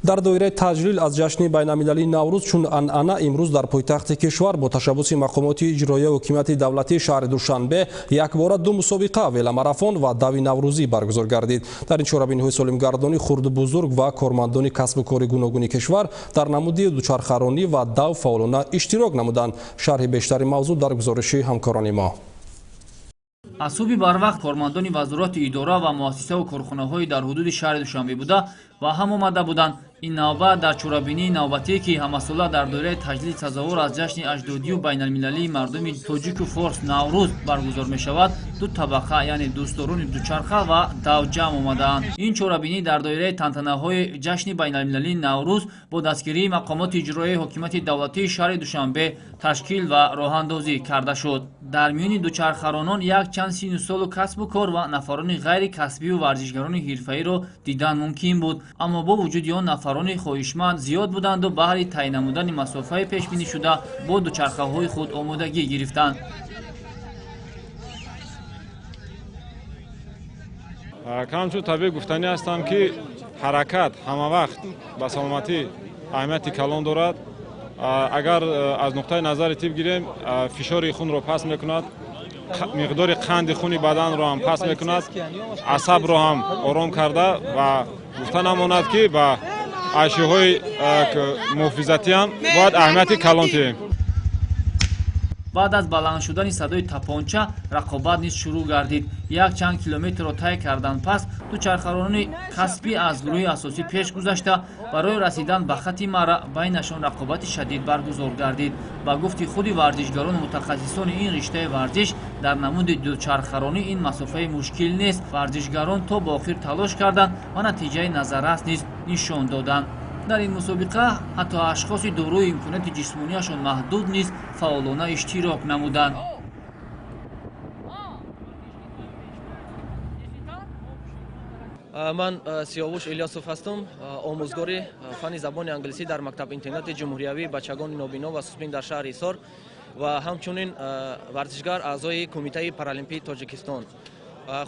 Дар доираи таҷлил аз ҷашни байналмилалии Наврӯз чун анъана имрӯз дар пойтахти кишвар бо ташаббуси мақомоти иҷроия ҳокимияти давлатии шаҳри Душанбе якбора ду мусобиқа веломарафон ва дави наврӯзӣ баргузор гардид. Дар ин чорабиниҳои солимгардонӣ хурду бузург ва кормандони касбу кори гуногуни кишвар дар намуди дучархаронӣ ва дав фаъолона иштирок намуданд. Шарҳи бештари мавзӯъ дар гузориши ҳамкорони мо. Аз субҳи барвақт кормандони вазорати идора ва муассисаву корхонаҳои дар ҳудуди шаҳри Душанбе буда ва ҳам омада буданд. Ин навбат дар чорабинии навбатие ки ҳамасола дар доираи таҷлили сазовор аз ҷашни аҷдодию байналмилалии мардуми тоҷику форс Наврӯз баргузор мешавад, ду табақа, яъне дӯстдорони дучарха ва дав ҷамъ омадаанд. Ин чорабинӣ дар доираи тантанаҳои ҷашни байналмилалии Наврӯз бо дастгирии мақомоти иҷроияи ҳокимияти давлатии шаҳри Душанбе ташкил ва роҳандозӣ карда шуд. Дар миёни дучархаронон якчанд сину солу касбу кор ва нафарони ғайри касбию варзишгарони ҳирфаиро дидан мумкин буд. Аммо бо вуҷуди он нафарони хоҳишманд зиёд буданду баҳри тай намудани масофаи пешбинишуда бо дучархаҳои худ омодагӣ гирифтанд. Камчун табиӣ гуфтанӣ ҳастам, ки ҳаракат ҳамавақт ба саломатӣ аҳамияти калон дорад. Агар аз нуқтаи назари тиб гирем, фишори хунро паст мекунад, миқдори қанди хуни баданро ҳам паст мекунад, асабро ҳам ором карда ва гуфта намонад, ки ба ашёҳои муҳофизатӣ ҳам бояд аҳамияти калон диҳем. Баъд аз баланд шудани садои тапонча рақобат низ шурӯъ гардид. Якчанд километрро тай кардан пас дучархарони касбӣ аз гурӯҳи асосӣ пеш гузашта барои расидан ба хати мара байнашон рақобати шадид баргузор гардид. Ба гуфти худи варзишгарону мутахассисони ин риштаи варзиш дар намуди дучархаронӣ ин масофаи мушкил нест. Варзишгарон то ба охир талош карданд ва натиҷаи назаррас низ нишон доданд. Дар ин мусобиқа ҳатто ашхоси дорои имконияти ҷисмонияшон маҳдуд низ фаъолона иштирок намуданд. Ман Сиёвуш Илёсов ҳастам, омӯзгори фанни забони англисӣ дар мактаб-интернати ҷумҳуриявии бачагони нобино ва сусбин дар шаҳри Ҳисор ва ҳамчунин варзишгар, аъзои Кумитаи паралимпии Тоҷикистон.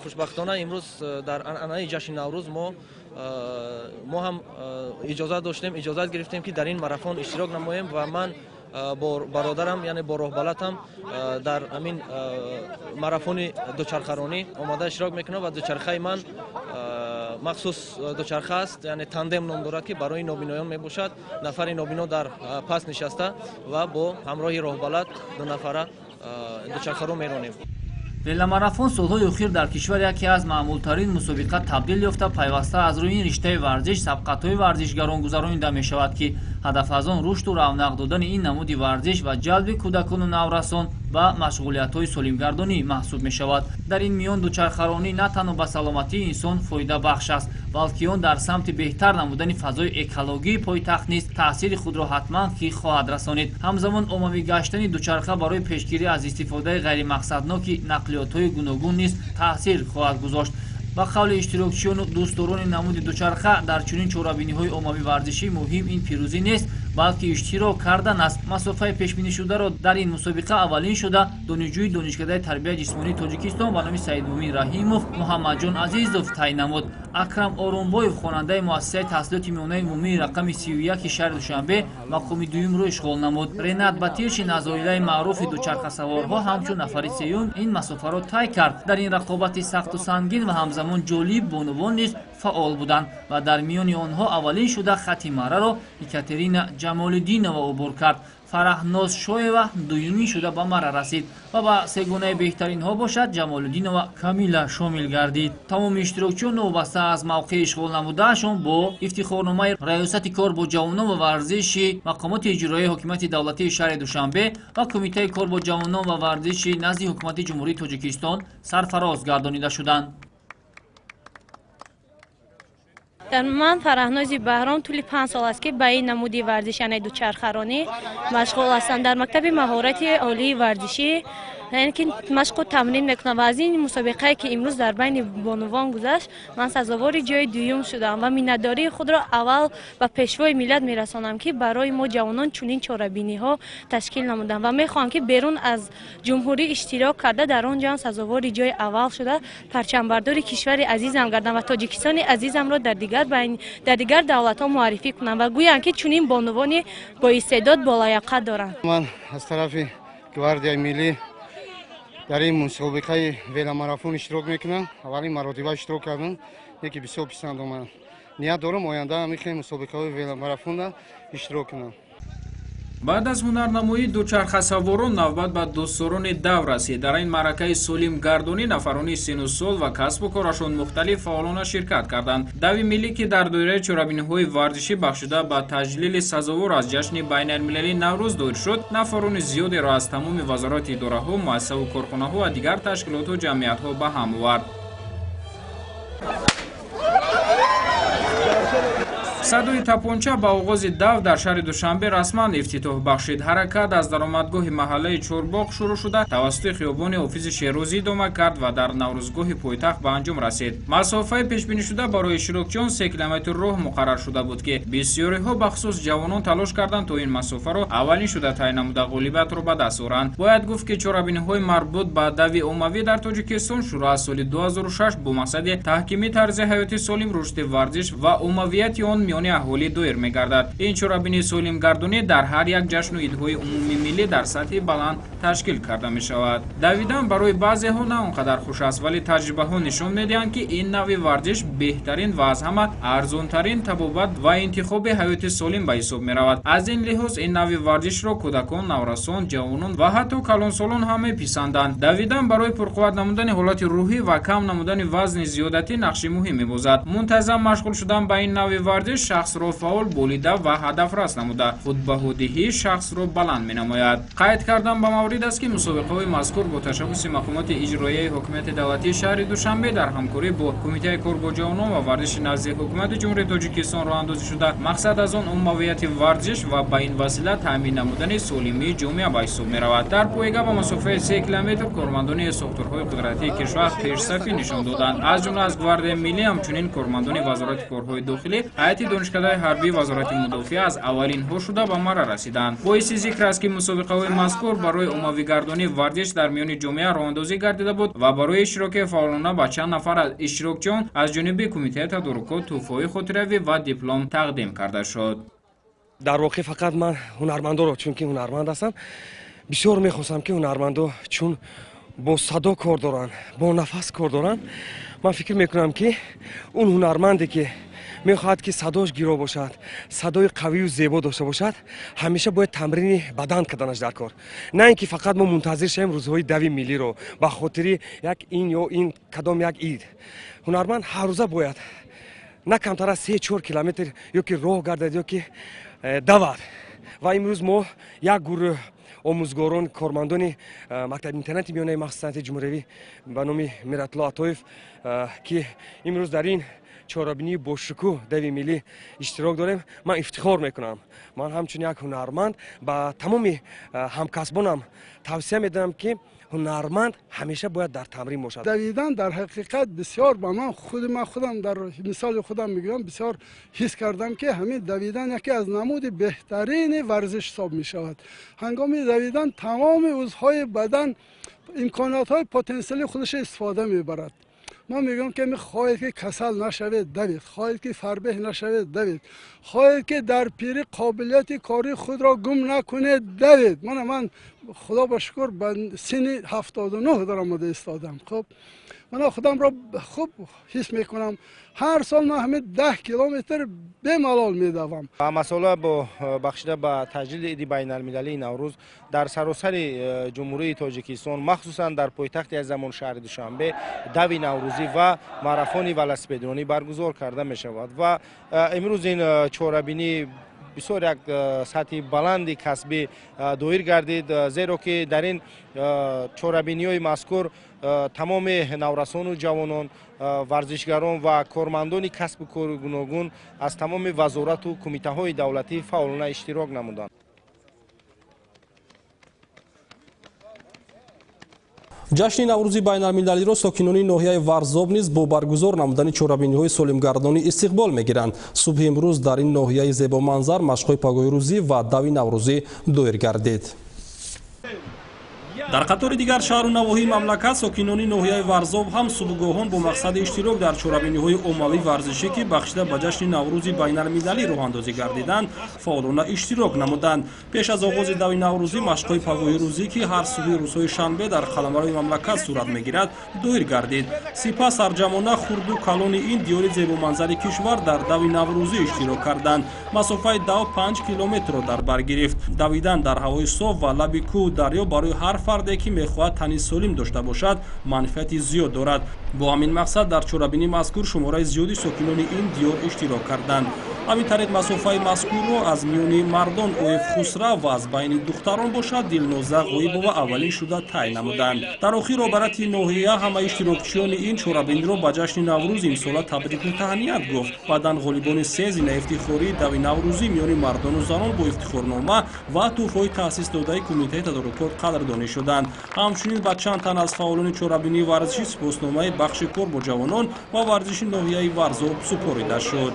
Хушбахтона имрӯз дар анъанаи ҷашни Наврӯз мо ҳам иҷозат доштем, иҷозат гирифтем, ки дар ин марафон иштирок намоем ва ман бо бародарам, яъне бо роҳбалатам, дар ҳамин марафони дучархаронӣ омада иштирок мекунам ва дучархаи ман махсус дучарха аст, яъне тандем ном дорад, ки барои нобиноён мебошад. Нафари нобино дар пас нишаста ва бо ҳамроҳи роҳбалат ду нафара дучархаро меронем. Веломарафон солҳои охир дар кишвар яке аз маъмултарин мусобиқа табдил ёфта, пайваста аз рӯи ин риштаи варзиш сабқатҳои варзишгарон гузаронида мешавад, ки ҳадаф аз он рушду равнақ додани ин намуди варзиш ва ҷалби кӯдакону наврасон ба машғулиятҳои солимгардонӣ маҳсуб мешавад. Дар ин миён дучархаронӣ на танҳо ба саломатии инсон фоидабахш аст, балки он дар самти беҳтар намудани фазои экологии пойтахт низ таъсири худро ҳатман ки хоҳад расонид. Ҳамзамон оммавӣ гаштани дучарха барои пешгирӣ аз истифодаи ғайримақсадноки нақлиётҳои гуногун низ таъсир хоҳад гузошт. Ба қавли иштирокчиёну дӯстдорони намуди дучарха дар чунин чорабиниҳои оммавӣ варзишӣ муҳим ин пирӯзӣ нест, балки иштирок кардан аст. Масофаи пешбинишударо дар ин мусобиқа аввалин шуда донишҷӯи Донишкадаи тарбияи ҷисмонии Тоҷикистон ба номи Саидмумин Раҳимов Муҳаммадҷон Азизов тай намуд. Акрам Орумбоев, хонандаи муассисаи таҳсилоти миёнаи умумии рақами 31 шаҳри Душанбе, мақоми дуюмро ишғол намуд. Ренат Батиршин аз оилаи маъруфи дучархасаворҳо ҳамчун нафари сеюм ин масофаро тай кард. Дар ин рақобати сахту сангин ва ҳамзамон ҷолиб бонувон низ фаъол буданд ва дар миёни онҳо аввалин шуда хати мараро Екатерина Ҷамолиддинова убур кард. Фараҳноз Шоева дуюмин шуда ба мара расид ва ба сегонаи беҳтаринҳо бошад Ҷамолиддинова Камила шомил гардид. Тамоми иштирокчиён новобаста аз мавқеи ишғол намудаашон бо ифтихорномаи Раёсати кор бо ҷавонон ва варзиши мақомоти иҷроияи ҳокимияти давлатии шаҳри Душанбе ва Кумитаи кор бо ҷавонон ва варзиши назди Ҳукумати Ҷумҳурии Тоҷикистон сарфароз гардонида шуданд. Ман Фараҳнози Баҳром тӯли 5 сол аст, ки ба ин намуди варзиш, яъне дучархаронӣ, машғул ҳастам. Дар мактаби маҳорати олии варзишӣ Яъне ки машқу тамрин мекунам ва аз ин мусобиқае ки имрӯз дар байни бонувон гузашт, ман сазовори ҷои дуюм шудам ва миннатдории худро аввал ба пешвои миллат мерасонам, ки барои мо ҷавонон чунин чорабиниҳо ташкил намуданд ва мехоҳам, ки берун аз ҷумҳурӣ иштирок карда, дар он ҷо ҳам сазовори ҷои аввал шуда, парчамбардори кишвари азизам гардам ва Тоҷикистони азизамро дар дигар давлатҳо муаррифӣ кунам ва гӯям, ки чунин бонувони боистеъдод, болаёқат доранд. Ман аз тарафи Гвардияи миллӣ дар ин мусобиқаи веломарафон иштирок мекунам. Аввалин маротиба иштирок кардам, яке бисёр писанд омад. Ният дорам оянда ҳам ин мусобиқаҳои веломарафонда иштирок кунам. Баъд аз ҳунарнамоии дучархасаворон навбат ба дӯстдорони дав расид. Дар ин маъракаи солимгардонӣ нафарони сину сол ва касбу корашон мухталиф фаъолона ширкат карданд. Дави миллӣ, ки дар доираи чорабиниҳои варзишӣ бахшида ба таҷлили сазовор аз ҷашни байналмилалии Наврӯз доир шуд, нафарони зиёдеро аз тамоми вазорати идораҳо, муассисаву корхонаҳо ва дигар ташкилоту ҷамъиятҳо ба ҳам овард. Садои тапонча ба оғози дав дар шаҳри Душанбе расман ифтитоҳ бахшид. Ҳаракат аз даромадгоҳи маҳаллаи Чорбоғ шурӯъ шуда, тавассути хиёбони Ҳофизи Шерозӣ идома кард ва дар Наврӯзгоҳи пойтахт ба анҷом расид. Масофаи пешбинишуда барои иштирокчиён 3 километр роҳ муқаррар шуда буд, ки бисёриҳо, бахусус ҷавонон, талош карданд то ин масофаро аввалин шуда тай намуда ғолибиятро ба даст оранд. Бояд гуфт, ки чорабиниҳои марбут ба дави оммавӣ дар Тоҷикистон шурӯъ аз соли 2006 бо мақсади таҳкими тарзи ҳаёти солим, рушди варзиш ва оммавияти он миёни аҳолӣ доир мегардад. Ин чорабинии солимгардонӣ дар ҳар як ҷашну идҳои умумимиллӣ дар сатҳи баланд ташкил карда мешавад. Давидан барои баъзеҳо на он қадар хуш аст, вале таҷрибаҳо нишон медиҳанд, ки ин навъи варзиш беҳтарин ва аз ҳама арзонтарин табобат ва интихоби ҳаёти солим ба ҳисоб меравад. Аз ин лиҳоз ин навъи варзишро кӯдакон, наврасон, ҷавонон ва ҳатто калонсолон ҳам меписанданд. Давидан барои пурқувват намудани ҳолати рӯҳӣ ва кам намудани вазни зиёдатӣ нақши муҳим мебозад. Мунтазам машғул шудан ба ин навъи варзиш шахсро фаъол, болида ва ҳадафрас намуда, худбаҳодиҳии шахсро баланд менамояд. Қайд кардан ба маврид аст, ки мусобиқаҳои мазкур бо ташаббуси мақомоти иҷроияи ҳокимияти давлатии шаҳри Душанбе дар ҳамкорӣ бо Кумитаи кор бо ҷавонон ва варзиши назди ҳукумати Ҷумҳурии Тоҷикистон роҳандозӣ шуда, мақсад аз он оммавияти варзиш ва ба ин васила таъмин намудани солимии ҷомеа ба ҳисоб меравад. Дар пойга ба масофаи 3 километр кормандони сохторҳои қудратии кишвар пешсафӣ нишон доданд. Аз ҷумла аз Гвардияи миллӣ, ҳамчунин кормандони Вазорати корҳои дохилӣ, ҳайати донишкадаи ҳарбии Вазорати мудофиа аз аввалинҳо шуда ба марра расиданд. Боиси зикр аст, ки мусобиқаҳои мазкур барои оммавигардонии варзиш дар миёни ҷомеа роҳандозӣ гардида буд ва барои иштироки фаъолона ба чанд нафар аз иштирокчиён аз ҷониби Кумитаи тадорукот тӯҳфаҳои хотиравӣ ва диплом тақдим карда шуд. Дар воқеъ фақат ман ҳунармандоро, чунки ҳунарманд ҳастам, бисёр мехостам, ки ҳунармандо чун бо садо кор доранд, бо нафас кор доранд, ман фикр мекунам, ки он ҳунарманде, ки мехоҳад, ки садош гиро бошад, садои қавию зебо дошта бошад, ҳамеша бояд тамрини бадан карданаш дар кор. На ин ки фақат мо мунтазир шавем рӯзҳои дави миллиро ба хотири як ин ё ин кадом як ид. Ҳунарманд ҳаррӯза бояд на камтар аз 3-4 километр ё ки роҳ гардад, ё ки давад. Ва имрӯз мо як гурӯҳ омӯзгорон, кормандони мактаби интернати миёнаи махсус ҷумҳуриявӣ ба номи Миратулло Атоев, ки имрӯз дар ин чорабинии бошукӯҳ дави миллӣ иштирок дорем, ман ифтихор мекунам. Ман ҳамчун як ҳунарманд ба тамоми ҳамкасбонам тавсия медиҳам, ки ҳунарманд ҳамеша бояд дар тамрин бошад. Давидан дар ҳақиқат бисёр ба ман худи ман худам дар мисоли худам мегӯям, бисёр ҳис кардам, ки ҳамин давидан яке аз намуди беҳтарини варзиш ҳисоб мешавад. Ҳангоми давидан тамоми узвҳои бадан имкониятҳои потенсиали худашро истифода мебарад. Ман мегӯям, ки хоҳед, ки касал нашавед, давед, хоҳед, ки фарбеҳ нашавед, давед, хоҳед, ки дар пирӣ қобилияти кори худро гум накунед, давед. Ман худо ба шукр ба синни 79 даромада истодам. Хуб, ман худамро хуб ҳис мекунам. Ҳар сол ман ҳамин 10 километр бемалол медавам. Масъала бо бахшида ба таҷлили иди байналмилалии Наврӯз дар саросари Ҷумҳурии Тоҷикистон, махсусан дар пойтахти азамон шаҳри Душанбе, дави наврӯзӣ ва марафони велосипедронӣ баргузор карда мешавад ва имрӯз ин чорабинӣ бисёр як сатҳи баланди касбӣ доир гардид, зеро ки дар ин чорабиниҳои мазкур тамоми наврасону ҷавонон, варзишгарон ва кормандони касбу кори гуногун аз тамоми вазорату кумитаҳои давлатӣ фаъолона иштирок намуданд. Ҷашни Наврӯзи байналмилалиро сокинони ноҳияи Варзоб низ бо баргузор намудани чорабиниҳои солимгардонӣ истиқбол мегиранд. Субҳи имрӯз дар ин ноҳияи зебоманзар машқҳои пагоҳирӯзӣ ва дави наврӯзӣ доир гардид. Дар қатори дигар шаҳру навоҳии мамлакат сокинони ноҳияи Варзоб ҳам субҳгоҳон бо мақсади иштирок дар чорабиниҳои оммавӣ варзишӣ, ки бахшида ба ҷашни Наврӯзи байналмилалӣ роҳандозӣ гардиданд, фаъолона иштирок намуданд. Пеш аз оғози дави наврӯзӣ машқҳои пагоҳирӯзӣ, ки ҳар субҳи рӯзҳои шанбе дар қаламрави мамлакат сурат мегирад, доир гардид. Сипас сарҷамона хурду калони ин диёри зебоманзари кишвар дар дави наврӯзӣ иштирок карданд. Масофаи дав 5 километрро дар бар гирифт. Давидан дар ҳавои соф ва лаби кӯҳу дарё барои ҳар фарде, ки мехоҳад тани солим дошта бошад, манфиати зиёд дорад. Бо ҳамин мақсад дар чорабинии мазкур шумораи зиёди сокинони ин диёр иштирок карданд. Ҳамин тариқ масофаи мазкурро аз миёни мардон Оев Хусрав ва аз байни духтарон бошад Дилноза Ғоибова аввалин шуда тай намуданд. Дар охир роҳбарияти ноҳия ҳамаи иштирокчиёни ин чорабиниро ба ҷашни Наврӯз имсола табрику таҳният гуфт. Баъдан ғолибони се зинаи ифтихории дави наврӯзӣ миёни мардону занон бо ифтихорнома ва тӯҳфаҳои таъсис додаи кумитаи тадорукот қадрдонӣ шуданд. Ҳамчунин ба чанд тан аз фаъолони чорабинии варзишӣ сипосномаи бахши кор бо ҷавонон ва варзиши ноҳияи Варзоб супорида шуд.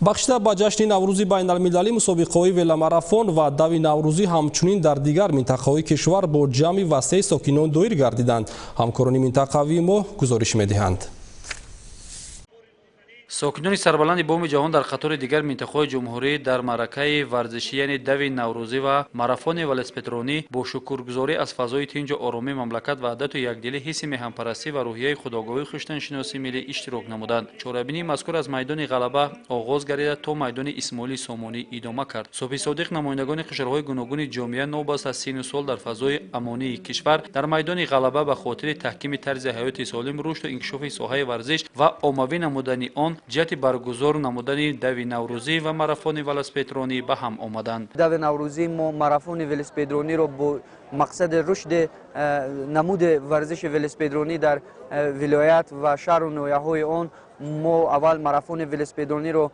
Бахшида ба ҷашни Наврӯзи байналмилалӣ мусобиқаҳои веломарафон ва дави наврӯзӣ ҳамчунин дар дигар минтақаҳои кишвар бо ҷамъи васеи сокинон доир гардиданд. Ҳамкорони минтақавии мо гузориш медиҳанд. Сокинони сарбаланди боми ҷаҳон дар қатори дигар минтақаҳои ҷумҳурӣ дар маъракаи варзишӣ, яъне дави наврӯзӣ ва марафони велосипедронӣ бо шукргузорӣ аз фазои тинҷу оромии мамлакат, ваҳдату якдилӣ, ҳисси меҳанпарастӣ ва рӯҳияи худогоҳии хештаншиносии миллӣ иштирок намуданд. Чорабинии мазкур аз майдони Ғалаба оғоз гардида то майдони Исмоили Сомонӣ идома кард. Субҳи содиқ намояндагони қишрҳои гуногуни ҷомеа новобаста аз сину сол дар фазои амонии кишвар дар майдони Ғалаба ба хотири таҳкими тарзи ҳаёти солим, рушду инкишофи соҳаи варзиш ва оммавӣ намудани он ҷиҳати баргузор намудани дави наврӯзӣ ва марафони велосипедронӣ ба ҳам омаданд. Дави наврӯзӣ мо марафони велосипедрониро бо мақсади рушди намуди варзиши велосипедронӣ дар вилоят ва шаҳру ноҳияҳои он, мо аввал марафони велосипедрониро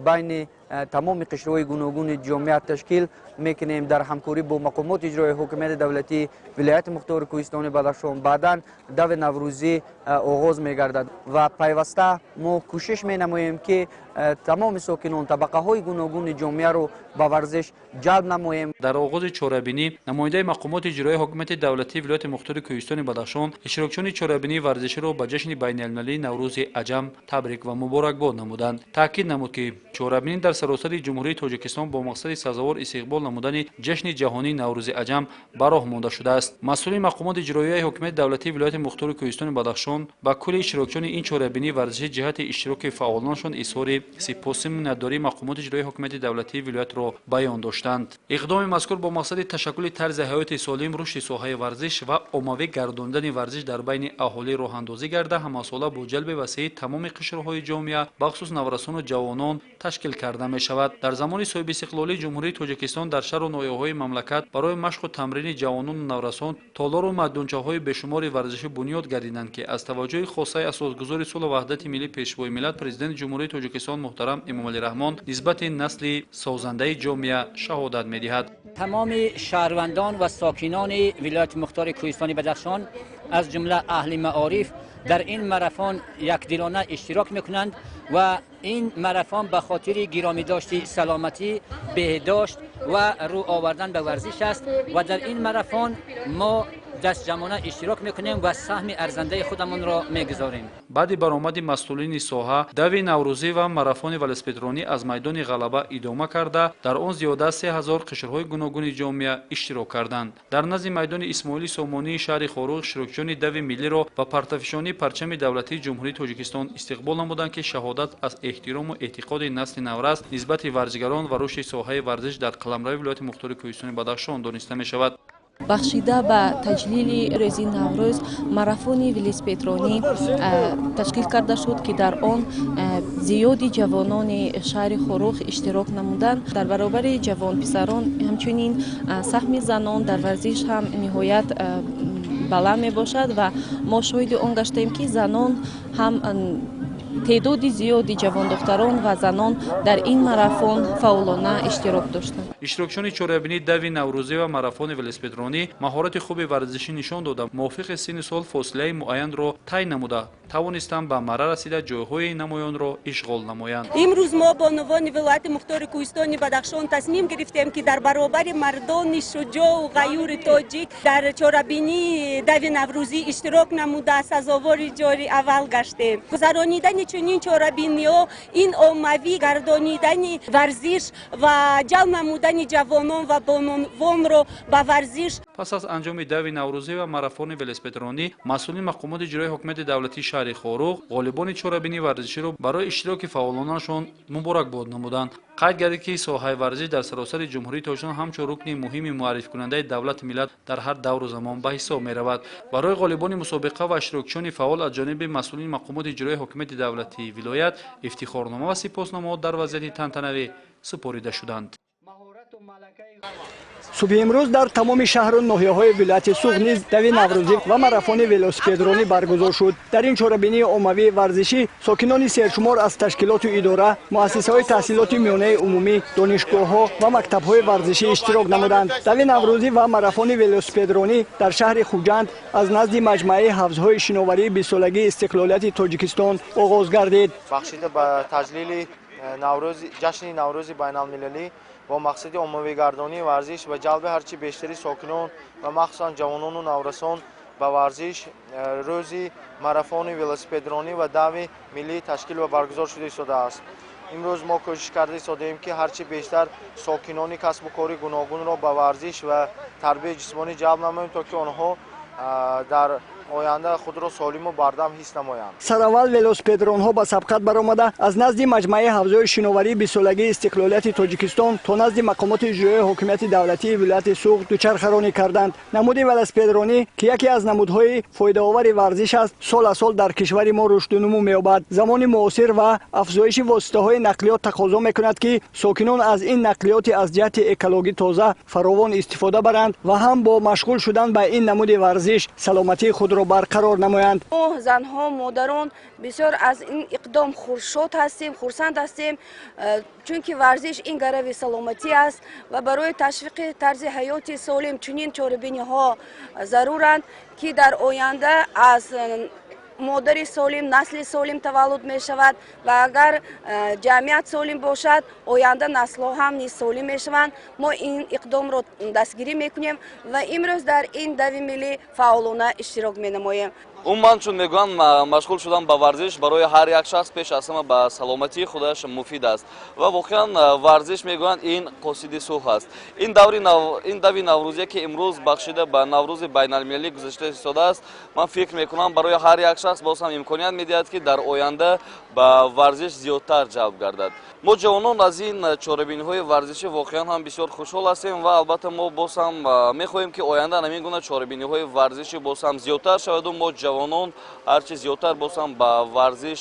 байни тамоми қишрҳои гуногуни ҷомеа ташкил мекунем дар ҳамкорӣ бо мақомоти иҷроии ҳокимияти давлатии вилояти мухтори кӯҳистони Бадахшон. Баъдан дави наврӯзӣ оғоз мегардад ва пайваста мо кӯшиш менамоем, ки тамоми сокинон, табақаҳои гуногуни ҷомеаро ба варзиш ҷалб намоем. Дар оғози чорабинӣ намояндаи мақомоти иҷроии ҳокимияти давлатии вилояти мухтори кӯҳистони Бадахшон иштирокчиёни чорабинии варзиширо ба ҷашни байналмилалии Наврӯзи аҷам табрик ва муборакбод намуданд. Таъкид намуд, ки чорабинӣ дар саросари Ҷумҳурии Тоҷикистон бо мақсади сазовор истиқбол намудани ҷашни ҷаҳонии Наврӯзи аҷам ба роҳ монда шудааст. Масъулини мақомоти иҷроияи ҳокимияти давлатии вилояти мухтори кӯҳистони Бадахшон ба кулли иштирокчиёни ин чорабинии варзишӣ ҷиҳати иштироки фаъолонашон изҳори сипоси миннатдории мақомоти иҷроияи ҳокимияти давлатии вилоятро баён доштанд. Иқдоми мазкур бо мақсади ташаккули тарзи ҳаёти солим, рушди соҳаи варзиш ва оммавӣ гардондани варзиш дар байни аҳолӣ роҳандозӣ гарда, ҳамасола бо ҷалби васеи тамоми қишрҳои ҷомеа, бахусус наврасону ҷавонон ташкил карда мешавад. Дар замони соҳибистиқлолии Ҷумҳурии Тоҷикистон дар шаҳру ноҳияҳои мамлакат барои машқу тамрини ҷавонону наврасон толору майдончаҳои бешумори варзишӣ бунёд гардиданд, ки аз таваҷҷӯҳи хосаи асосгузори сулҳу ваҳдати миллӣ, Пешвои миллат, Президенти Ҷумҳурии Тоҷикистон муҳтарам Эмомалӣ Раҳмон нисбати насли созандаи ҷомеа шаҳодат медиҳад. Тамоми шаҳрвандон ва сокинони вилояти мухтори кӯҳистони Бадахшон, аз ҷумла аҳли маориф, дар ин марафон якдилона иштирок мекунанд ва ин марафон ба хотири гиромӣ дошти саломатӣ, беҳдошт ва рӯ овардан ба варзиш аст ва дар ин марафон мо дастҷамъона иштирок мекунем ва саҳми арзандаи худамонро мегузорем. Баъди баромади масъулини соҳа, дави наврӯзӣ ва марафони велосипедронӣ аз майдони Ғалаба идома карда, дар он зиёда аз 3000 қишрҳои гуногуни ҷомеа иштирок карданд. Дар назди майдони Исмоили Сомонии шаҳри Хоруғ иштирокчиёни дави миллиро ба партафишонии парчами давлатии Ҷумҳурии Тоҷикистон истиқбол намуданд, ки шаҳодат аз эҳтирому эътиқоди насли наврас нисбати варзишгарон ва рушди соҳаи варзиш дар қаламрави вилояти мухтори кӯҳистони Бадахшон дониста мешавад. Бахшида ба таҷлили рӯзи Наврӯз марафони велосипедронӣ ташкил карда шуд, ки дар он зиёди ҷавонони шаҳри Хоруғ иштирок намуданд. Дар баробари ҷавонписарон ҳамчунин саҳми занон дар варзиш ҳам ниҳоят баланд мебошад ва мо шоҳиди он гаштем, ки занон ҳам Теъдоди зиёди ҷавондухтарон ва занон дар ин марафон фаъолона иштирок доштанд. Иштирокчиёни чорабинии дави наврӯзӣ ва марафони велосипедронӣ маҳорати хуби варзишӣ нишон дода, мувофиқи синну сол фосилаи муайянро тай намуда, тавонистанд ба марра расида, ҷойҳои намоёнро ишғол намоянд. Имрӯз мо, бонувони вилояти мухтори Кӯҳистони Бадахшон, тасмим гирифтем, ки дар баробари мардони шуҷоу ғаюри тоҷик дар чорабинии дави наврӯзӣ иштирок намуда, сазовори ҷойи аввал гаштем. Гузаронидани чунин чорабиниҳо, ин оммавӣ гардонидани варзиш ва ҷалб намудани ҷавонон ва бонувонро ба варзиш. Пас аз анҷоми дави наврӯзӣ ва марафони велосипедронӣ, масъулини мақомоти иҷроии ҳокимияти давлатии шаҳри Хоруғ ғолибони чорабинии варзиширо барои иштироки фаъолонаашон муборакбод намуданд. Қайд гардид, ки соҳаи варзиш дар саросари Ҷумҳурии Тоҷикистон ҳамчун рукни муҳими муаррификунандаи давлату миллат дар ҳар давру замон ба ҳисоб меравад. Барои ғолибони мусобиқа ва иштирокчиёни фаъол аз ҷониби масъулини мақомоти иҷроии ҳокимияти давлатии вилоят ифтихорнома ва сипосномаҳо дар вазъияти тантанавӣ супорида шуданд. Субҳи имрӯз дар тамоми шаҳру ноҳияҳои вилояти Суғд низ дави наврӯзӣ ва марафони велосипедронӣ баргузор шуд. Дар ин чорабинии оммавии варзишӣ сокинони сершумор аз ташкилоту идора, муассисаҳои таҳсилоти миёнаи умумӣ, донишгоҳҳо ва мактабҳои варзишӣ иштирок намуданд. Дави наврӯзӣ ва марафони велосипедронӣ дар шаҳри Хуҷанд аз назди маҷмӯаи ҳавзҳои шиноварии 20-солагии истиқлолияти Тоҷикистон оғоз гардид. Бахшида ба таҷлили ҷашни Наврӯзи байналмилалӣ, бо мақсади оммавигардонии варзиш ва ҷалби ҳарчи бештари сокинон ва махсусан ҷавонону наврасон ба варзиш, рӯзи марафони велосипедронӣ ва дави миллӣ ташкил ва баргузор шуда истодааст. Имрӯз мо кӯшиш карда истодаем, ки ҳарчи бештар сокинони касбу кори гуногунро ба варзиш ва тарбияи ҷисмонӣ ҷалб намоем, то ки онҳо дар оянда худро солиму бардам ҳис намоянд. Сараввал велосипедронҳо ба сабқат баромада, аз назди маҷмӯаи ҳавзҳои шиноварии 20-солагии истиқлолияти Тоҷикистон то назди мақомоти иҷроияи ҳокимияти давлатии вилояти Суғд дучархаронӣ карданд. Намуди велосипедронӣ, ки яке аз намудҳои фоидаовари варзиш аст, сол аз сол дар кишвари мо рушду нумӯ меёбад. Замони муосир ва афзоиши воситаҳои нақлиёт тақозо мекунад, ки сокинон аз ин нақлиёти аз ҷиҳати экологӣ тоза фаровон истифода баранд ва ҳам бо машғул шудан ба ин намуди варзиш саломатии худро барқарор намоянд. Мо, занҳо, модарон, бисёр аз ин иқдом хуршод ҳастем, хурсанд ҳастем, чунки варзиш ин гарави саломатӣ аст ва барои ташвиқи тарзи ҳаёти солим чунин чорабиниҳо заруранд, ки дар оянда аз модари солим насли солим таваллуд мешавад ва агар ҷамъият солим бошад, оянда наслҳо ҳам низ солим мешаванд. Мо ин иқдомро дастгирӣ мекунем ва имрӯз дар ин дави миллӣ фаъолона иштирок менамоем. Умуман, чун мегӯянд, машғул шудан ба варзиш барои ҳар як шахс пеш аз ҳама ба саломатии худаш муфид аст ва воқеан варзиш, мегӯянд, ин қосиди сулҳ аст. Ин дави наврӯзие, ки имрӯз бахшида ба Наврӯзи байналмилалӣ гузашта истодааст, ман фикр мекунам, барои ҳар як шахс боз ҳам имконият медиҳад, ки дар оянда ба варзиш зиёдтар ҷалб гардад. Мо, ҷавонон, аз ин чорабиниҳои варзишӣ воқеан ҳам бисёр хушҳол ҳастем ва албатта мо боз ҳам мехоҳем, ки оянда ҳамин гуна чорабиниҳои варзишӣ боз ҳам зиёдтар шаваду мо, ҷавонон, ҳарчи зиёдтар боз ҳам ба варзиш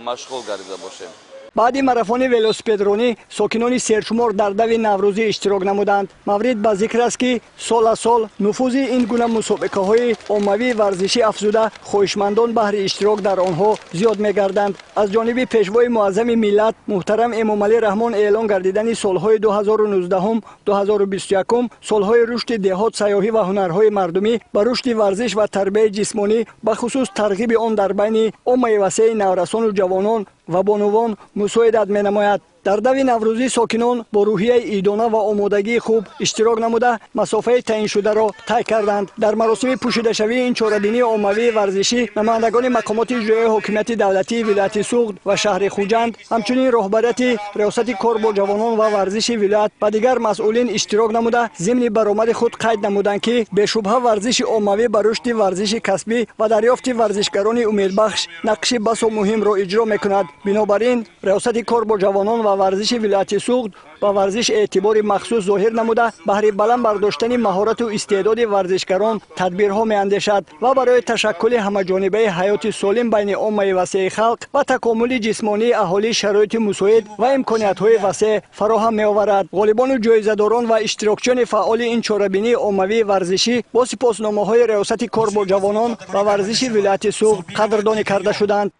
машғул гардида бошем. Баъди марафони велосипедронӣ сокинони сершумор дар дави наврӯзӣ иштирок намуданд. Маврид ба зикр аст, ки сол аз сол нуфузи ин гуна мусобиқаҳои оммавии варзишӣ афзуда, хоҳишмандон баҳри иштирок дар онҳо зиёд мегарданд. Аз ҷониби Пешвои муаззами миллат муҳтарам Эмомалӣ Раҳмон эълон гардидани солҳои 2019-2021 солҳои рушди деҳот, сайёҳӣ ва ҳунарҳои мардумӣ ба рушди варзиш ва тарбияи ҷисмонӣ, бахусус тарғиби он дар байни оммаи васеи наврасону ҷавонон ва бонувон мусоидат менамояд. Дар дави наврӯзӣ сокинон бо рӯҳияи идона ва омодагии хуб иштирок намуда, масофаи таъиншударо тай карданд. Дар маросими пӯшидашавии ин чорабинии оммавии варзишӣ намояндагони мақомоти иҷроияи ҳокимияти давлатии вилояти Суғд ва шаҳри Хуҷанд, ҳамчунин роҳбарияти Риёсати кор бо ҷавонон ва варзиши вилоят ва дигар масъулин иштирок намуда, зимни баромади худ қайд намуданд, ки бешубҳа варзиши оммавӣ ба рушди варзиши касбӣ ва дарёфти варзишгарони умедбахш нақши басо муҳимро иҷро мекунад. Бинобар ин Риёсати кор бо ҷавонон ва варзиши вилояти Суғд ба варзиш эътибори махсус зоҳир намуда, баҳри баланд бардоштани маҳорату истеъдоди варзишгарон тадбирҳо меандешад ва барои ташаккули ҳамаҷонибаи ҳаёти солим байни оммаи васеи халқ ва такомули ҷисмонии аҳолӣ шароити мусоид ва имкониятҳои васеъ фароҳам меоварад. Ғолибону ҷоизадорон ва иштирокчиёни фаъоли ин чорабинии оммавии варзишӣ бо сипосномаҳои Риёсати кор бо ҷавонон ва варзиши вилояти Суғд қадрдонӣ карда шуданд.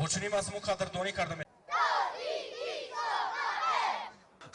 Бо чунин мазмун қадрдонӣ карда.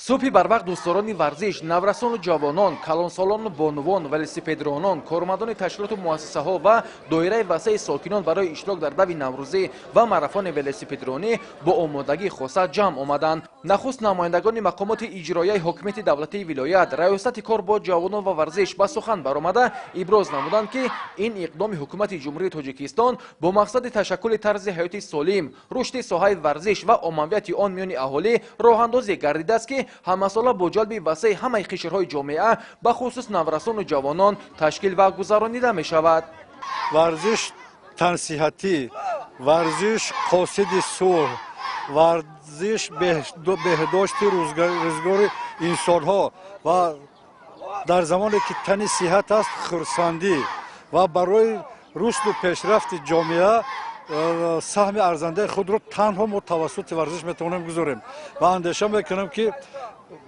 Субҳи барвақт дӯстдорони варзиш, наврасону ҷавонон, калонсолону бонувон, велосипедронон, кормандони ташкилоту муассисаҳо ва доираи васеи сокинон барои иштирок дар дави наврӯзӣ ва марафони велосипедронӣ бо омодагии хоса ҷамъ омаданд. Нахуст намояндагони мақомоти иҷроияи ҳокимияти давлатии вилоят, раёсати кор бо ҷавонон ва варзиш ба сухан баромада иброз намуданд, ки ин иқдоми ҳукумати Ҷумҳурии Тоҷикистон бо мақсади ташаккули тарзи ҳаёти солим, рушди соҳаи варзиш ва оммавияти он миёни аҳолӣ роҳандозӣ гардидааст, ки ҳамасола бо ҷалби васеи ҳамаи қишрҳои ҷомеа, бахусус наврасону ҷавонон, ташкил ва гузаронида мешавад. Варзиш тансиҳатӣ, варзиш қосиди сулҳ, варзиш беҳдошти рӯзгори инсонҳо ва дар замоне ки тани сиҳат аст, хурсандӣ ва барои рушду пешрафти ҷомеа саҳми арзандаи худро танҳо мо тавассути варзиш метавонем гузорем. Ва андеша мекунам, ки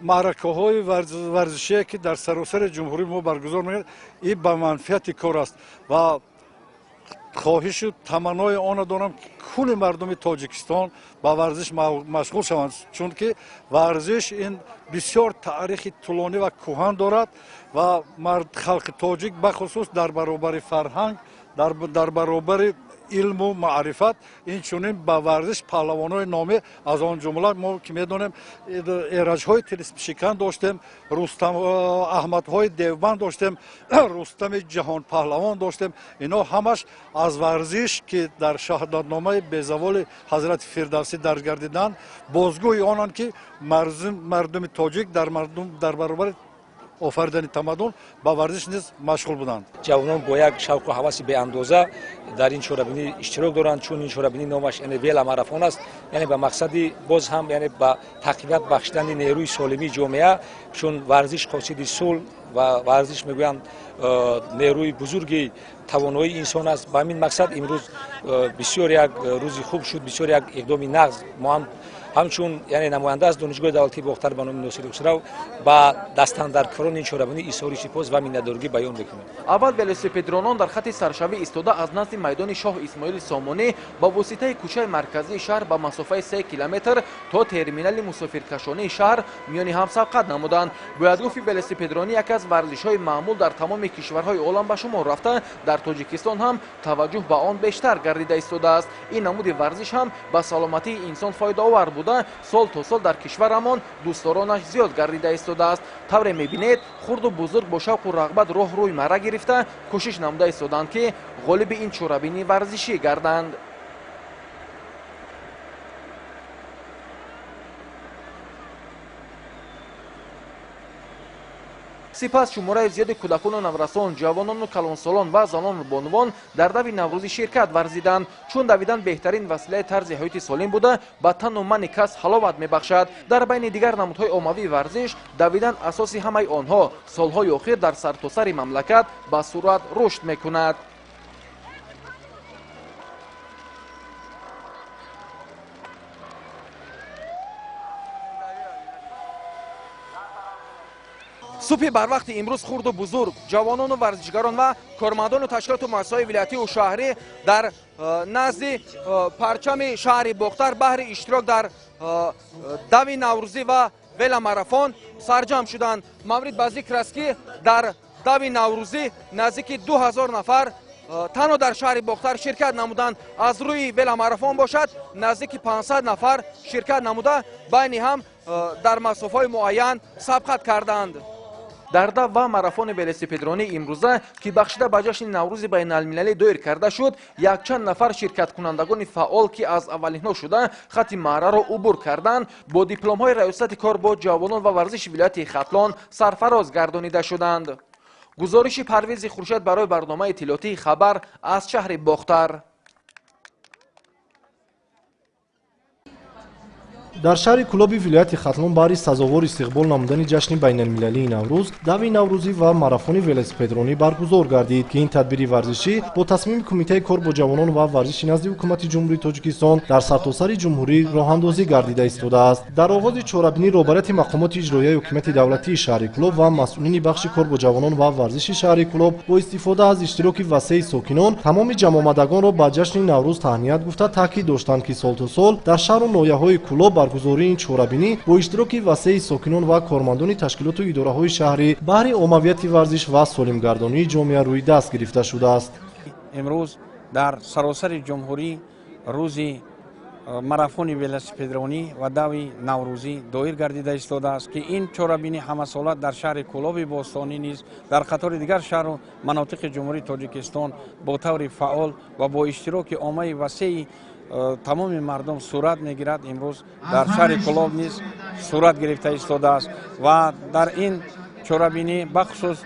маъракаҳои варзишие, ки дар саросари ҷумҳурӣ мо баргузор мекунем, ин ба манфиати кор аст ва хоҳишу таманнои онро дорам, ки кулли мардуми Тоҷикистон ба варзиш машғул шаванд, чунки варзиш ин бисёр таърихи тӯлонӣ ва кӯҳан дорад ва халқи тоҷик бахусус дар баробари фарҳанг, дар баробари илму маърифат, инчунин ба варзиш паҳлавонои номӣ, аз он ҷумла мо ки медонем, эраҷҳои тилисмшикан доштем, Рустам Аҳмадҳои Девбанд доштем, Рустами ҷаҳонпаҳлавон доштем. Ино ҳамаш аз варзиш, ки дар шаҳодатномаи безаволи ҳазрати Фирдавсӣ дарҷ гардиданд, бозгӯи онанд, ки мардуми тоҷик дар баробари офаридани тамаддун ба варзиш низ машғул буданд. Ҷавонон бо як шавқу ҳаваси беандоза дар ин чорабинӣ иштирок доранд, чун ин чорабинӣ номаш яъне веломарафон аст, яъне ба мақсади боз ҳам яъне ба тақвият бахшидани нерӯи солимии ҷомеа, чун варзиш қосиди сулҳ ва варзиш мегӯянд нерӯи бузурги тавоноии инсон аст. Ба ҳамин мақсад имрӯз бисёр як рӯзи хуб шуд, бисёр як иқдоми нағз. Мо ҳам ҳамчун яъне намоянда аз Донишгоҳи давлатии Бохтар ба номи Носири Хусрав ба дастандаркорони ин чорабинӣ изҳори сипос ва миннатдорӣ баён мекунем. Аввал велосипедронон дар хати саршавӣ истода аз назди майдони Шоҳ Исмоили Сомонӣ ба воситаи кӯчаи марказии шаҳр ба масофаи 3 километр то терминали мусофиркашонии шаҳр миёни ҳам сабқат намуданд. Бояд гуфт, велосипедронӣ яке аз варзишҳои маъмул дар тамоми кишварҳои олам ба шумор рафта, дар Тоҷикистон ҳам таваҷҷӯҳ ба он бештар гардида истодааст. Ин намуди варзиш ҳам ба саломатии инсон фоидаовар буда, сол то сол дар кишварамон дӯстдоронаш зиёд гардида истодааст. Тавре мебинед, хурду бузург бо шавқу рағбат роҳ рӯи мара гирифта кӯшиш намуда истоданд, ки ғолиби ин чорабинии варзишӣ гарданд. Сипас шумораи зиёди кӯдакону наврасон, ҷавонону калонсолон ва занону бонувон дар дави наврӯзӣ ширкат варзиданд, чун давидан беҳтарин василаи тарзи ҳаёти солим буда, ба тану мани кас ҳаловат мебахшад. Дар байни дигар намудҳои оммавии варзиш давидан асоси ҳамаи онҳо солҳои охир дар сартосари мамлакат ба суръат рушд мекунад. Субҳи барвақти имрӯз хурду бузург, ҷавонону варзишгарон ва кормандону ташкилоту муассисаҳои вилоятию шаҳрӣ дар назди парчами шаҳри Бохтар баҳри иштирок дар дави наврӯзӣ ва веломарафон сарҷамъ шуданд. Маврид ба зикр аст, ки дар дави наврӯзӣ наздики 2000 нафар танҳо дар шаҳри Бохтар ширкат намуданд. Аз рӯи веломарафон бошад, наздики 500 нафар ширкат намуда, байни ҳам дар масофаҳои муайян сабқат карданд. Дар дав ва марафони велосипедронии имрӯза, ки бахшида ба ҷашни Наврӯзи байналмилалӣ доир карда шуд, якчанд нафар ширкаткунандагони фаъол, ки аз аввалинҳо шуда хати маъраро убур карданд, бо дипломҳои раёсати кор бо ҷавонон ва варзиши вилояти Хатлон сарфароз гардонида шуданд. Гузориши Парвизи Хуршед барои барномаи иттилоотии Хабар аз шаҳри Бохтар. Дар шаҳри Кӯлоби вилояти Хатлон баҳри сазовор истиқбол намудани ҷашни байналмилалии Наврӯз, дави наврӯзӣ ва марафони велосипедронӣ баргузор гардид, ки ин тадбири варзишӣ бо тасмими Кумитаи кор бо ҷавонон ва варзиши назди Ҳукумати Ҷумҳурии Тоҷикистон дар сартосари ҷумҳурӣ роҳандозӣ гардида истодааст. Дар оғози чорабинӣ роҳбарияти мақомоти иҷроияи ҳукумати давлатии шаҳри Кӯлоб ва масъулини бахши кор бо ҷавонон ва варзиши шаҳри Кӯлоб бо истифода аз иштироки васеи сокинон тамоми ҷамъомадагонро ба ҷашни Наврӯз таҳният гуфта, таъкид доштанд, ки сол то сол дар шаҳру ноҳияҳои Кӯлоб баргузории ин чорабинӣ бо иштироки васеи сокинон ва кормандони ташкилоту идораҳои шаҳрӣ баҳри оммавияти варзиш ва солимгардонии ҷомеа рӯи даст гирифта шудааст. Имрӯз дар саросари ҷумҳурӣ рӯзи марафони велосипедронӣ ва дави наврӯзӣ доир гардида истодааст, ки ин чорабинӣ ҳамасола дар шаҳри Кӯлоби бостонӣ низ дар қатори дигар шаҳру манотиқи Ҷумҳурии Тоҷикистон бо таври фаъол ва бо иштироки оммаи васеи тамоми мардум сурат мегирад. Имрӯз дар шаҳри Кӯлоб низ сурат гирифта истодааст ва дар ин чорабинӣ бахусус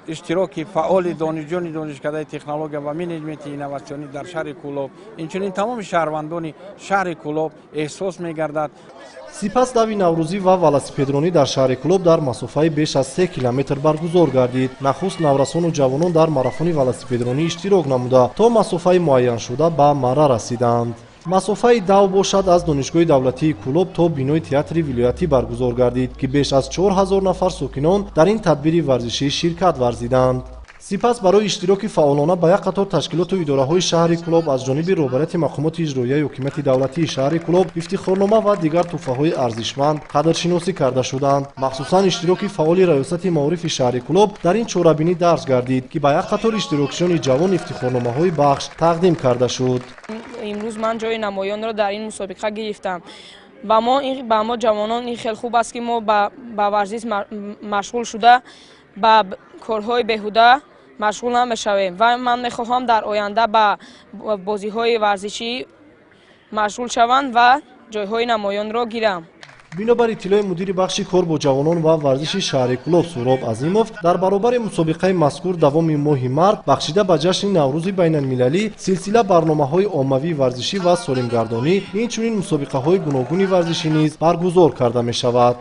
иштироки фаъоли донишҷӯёни донишкадаи технология ва менеҷменти инноватсионӣ дар шаҳри Кӯлоб, инчунин тамоми шаҳрвандони шаҳри Кӯлоб эҳсос мегардад. Сипас дави наврӯзӣ ва велосипедронӣ дар шаҳри Кӯлоб дар масофаи беш аз 3 километр баргузор гардид. Нахуст наврасону ҷавонон дар марафони велосипедронӣ иштирок намуда, то масофаи муайяншуда ба марра расиданд. Масофаи дав бошад аз Донишгоҳи давлатии Кӯлоб то бинои театри вилоятӣ баргузор гардид, ки беш аз 4000 нафар сокинон дар ин тадбири варзишӣ ширкат варзиданд. Сипас барои иштироки фаъолона ба як қатор ташкилоту идораҳои шаҳри Кӯлоб аз ҷониби роҳбарияти мақомоти иҷроияи ҳукумати давлатии шаҳри Кӯлоб ифтихорнома ва дигар тӯҳфаҳои арзишманд қадршиносӣ карда шуданд. Махсусан иштироки фаъоли раёсати маорифи шаҳри Кӯлоб дар ин чорабинӣ дарҷ гардид, ки ба як қатор иштирокчиёни ҷавон ифтихорномаҳои бахш тақдим карда шуд. Имрӯз ман ҷои намоёнро дар ин мусобиқа гирифтам. Ба мо ҷавонон ин хеле хуб аст, ки мо ба варзиш машғул шуда ба корҳои беҳуда машғул намешавем ва ман мехоҳам дар оянда ба бозиҳои варзишӣ машғул шавам ва ҷойҳои намоёнро гирам. Бинобар иттилои мудири бахши кор бо ҷавонон ва варзиши шаҳри Кӯлоб Суҳроб Азимов, дар баробари мусобиқаи мазкур давоми моҳи март бахшида ба ҷашни Наврӯзи байналмилалӣ силсила барномаҳои оммавии варзишӣ ва солимгардонӣ, инчунин мусобиқаҳои гуногуни варзишӣ низ баргузор карда мешавад.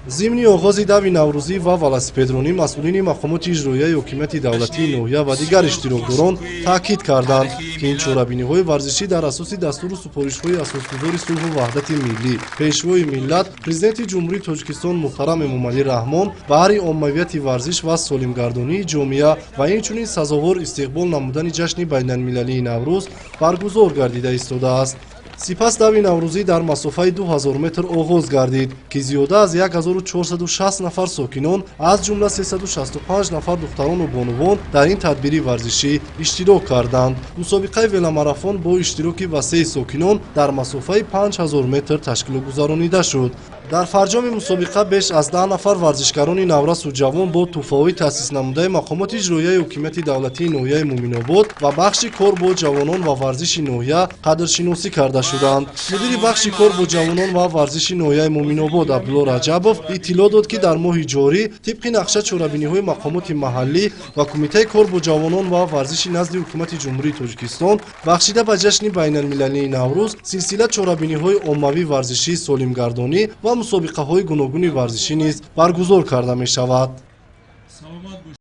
Зимни оғози дави наврӯзӣ ва велосипедронӣ масъулини мақомоти иҷроияи ҳокимияти давлатии ноҳия ва дигар иштирокдорон таъкид карданд, ки ин чорабиниҳои варзишӣ дар асоси дастуру супоришҳои асосгузори сулҳу ваҳдати миллӣ, пешвои миллат, Президенти Ҷумҳурии Тоҷикистон муҳтарам Эмомалӣ Раҳмон баҳри оммавияти варзиш ва солимгардонии ҷомеа ва инчунин сазовор истиқбол намудани ҷашни байналмилалии Наврӯз баргузор гардида истодааст. Сипас дави наврӯзӣ дар масофаи 2000 метр оғоз гардид, ки зиёда аз 1460 нафар сокинон, аз ҷумла 365 нафар духтарону бонувон дар ин тадбири варзишӣ иштирок карданд. Мусобиқаи веломарафон бо иштироки васеи сокинон дар масофаи 5000 метр ташкилу гузаронида шуд. Дар фарҷоми мусобиқа беш аз 10 нафар варзишгарони наврасу ҷавон бо тӯҳфаҳои таъсиснамудаи мақомоти иҷроияи ҳукумати давлатии ноҳияи Муминобод ва бахши кор бо ҷавонон ва варзиши ноҳия қадршиносӣ карда шуданд. Мудири бахши кор бо ҷавонон ва варзиши ноҳияи Муминобод Абдулло Раҷабов иттилоъ дод, ки дар моҳи ҷорӣ тибқи нақша чорабиниҳои мақомоти маҳаллӣ ва Кумитаи кор бо ҷавонон ва варзиши назди Ҳукумати Ҷумҳурии Тоҷикистон бахшида ба ҷашни байналмилалии Наврӯз силсила чорабиниҳои оммавии варзишии солимгардонӣ ва мусобиқаҳои гуногуни варзишӣ низ баргузор карда мешавад.